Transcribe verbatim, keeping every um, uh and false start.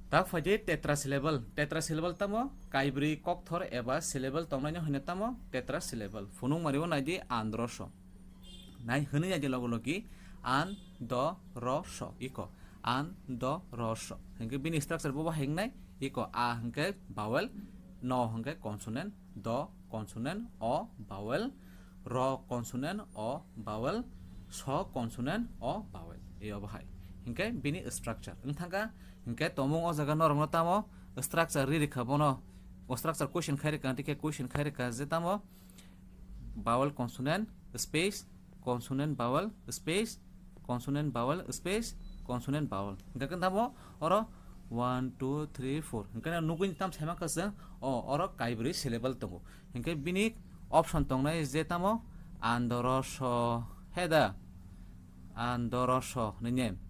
Tak phaidi tetrasyllable. Tetrasyllable tamo kaibrwi kokthor eba syllable tongnaino hino tamo tetrasyllable. Phunukmani o naidi androso. Nai hwnwi naidi logo logi an, do, ro, so. Iko an, do, ro, so. Hinkhe bini structure bobo hingnai. Iko a hinkhe vowel, no hinkhe consonant, do consonant, o vowel, ro consonant, o vowel, so consonant, o vowel. Eo bahai. Hinkhe bini structure. Wngthangkha hinkhe tomung o jaga norokno tamo structure ri rikha bono. O structure question khai rikha, tike question khai rikha je tamo vowel consonant space consonant vowel space consonant vowel space consonant vowel. Hinkhe tamo oro one, two, three, four. Hinkhe nugwi tam saimankha se o oro kaibrwi syllable tongo. Hinkhe bini option tongnai je tamo andoroso heda andoroso hinwi.